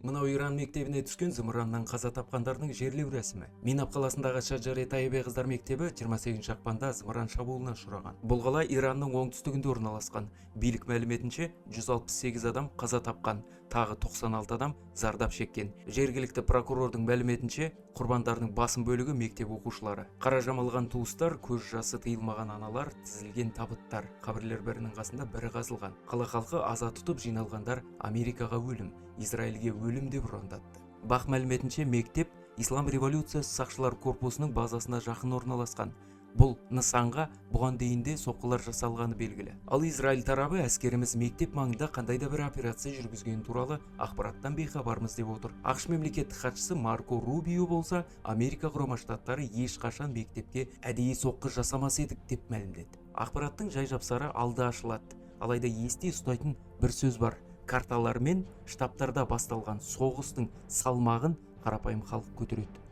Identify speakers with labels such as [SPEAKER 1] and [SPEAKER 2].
[SPEAKER 1] Мынау Иран мектебіне түскен зымыраннан қаза тапқандардың жерлеу рәсімі. Минаб қаласындағы Шаджаре Тайебе қыздар мектебі 28 ақпанда зымыран шабуылына ұшыраған. Бұл қала Иранның оңтүстігінде орналасқан. Билік мәліметінше, 168 адам қаза тапқан, тағы 96 адам зардап шеккен. Жергілікті прокурордың мәліметінше, құрбандардың басым бөлігі мектеп оқушылары. Қара жамылған туыстар, көз жасы тыйылмаған аналар, тізілген табыттар. Қабірлер бірінің қасында бірі қазылған. Қала халқы аза тұтып жиналғандар «Америкаға өлім, Израильге өлім» деп ұрандатты. БАҚ мәліметінше, мектеп Ислам революциясы сақшылар корпусының базасына жақын орналасқан. Бұл нысанға бұған дейін де соққылар жасалғаны белгілі. Ал Израиль тарабы әскеріміз мектеп маңында қандай да бір операция жүргізгені туралы ақпараттан бейхабармыз деп отыр. АҚШ мемлекеттік хатшысы Марко Рубио болса, Америка Құрама Штаттары ешқашан мектепке әдейі соққы жасамас едік деп мәлімдеді. Ақпараттың жай жапсары алда ашылады. Алайда есте ұстайтын бір сөз бар: карталар мен штабтарда басталған соғыстың салмағын қарапайым халық көтереді.